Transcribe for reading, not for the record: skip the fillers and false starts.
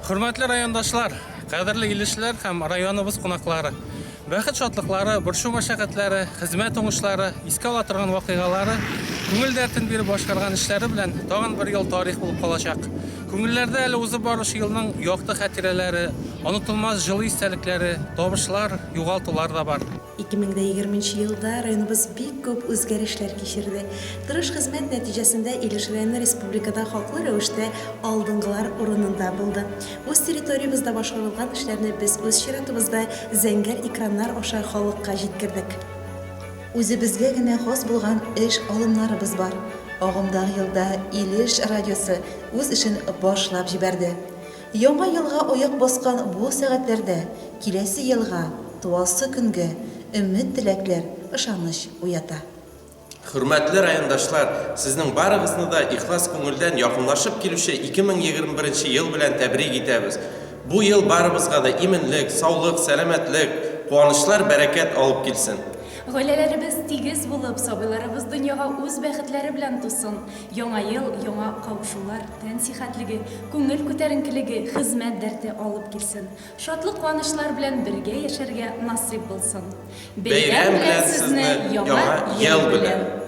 Хөрмәтле райондашлар, кадерле илешләр һәм районыбыз кунаклары! Бәхет-шатлыклары, борчу-мәшәкатьләре, хезмәт уңышлары, искә ала торган вакыйгалары, күңел дәртен биреп башкарган эшләре белән тагын бер ел тарих булып калачак. Күңелләрдә әле узып баручы елның якты хатирәләре, онытылмас җылы истәлекләре, табышлар, югалтулар да бар. 2020 нче елда районыбыз бик күп үзгәрешләр кичерде. Тырыш хезмәт нәтиҗәсендә Илеш районы республикада хаклы рәвештә алдынгылар урынында булды. Үз территориябездә башкарылган эшләрне без үз чиратыбызда зәңгәр экраннар аша халыкка җиткердек. Үзебезгә генә хас булган эш алымнарыбыз бар. Агымдагы елда Илеш радиосы үз эшен башлап җибәрде. Яңа елга аяк баскан бу сәгатьләрдә киләсе елга, туасы көнгә өмет-теләкләр, ышаныч уята. Хөрмәтле райондашлар, сезнең барыгызны да ихлас күңелдән якынлашып килүче 2021 нче ел белән тәбрик итәбез. Бу ел барыбызга да иминлек, саулык, сәламәтлек, куанычлар, бәрәкәт алып килсен. Гаиләләребез тигез булып, сабыйларыбыз дөньяга үз бәхетләре белән тусын. Яңа ел яңа кавышулар, тән сихәтлеге, күңел күтәренкелеге, хезмәт дәрте алып килсен. Шатлык-куанычлар белән бергә яшәргә насыйп булсын. Бәйрәм белән сезне, Яңа ел белән!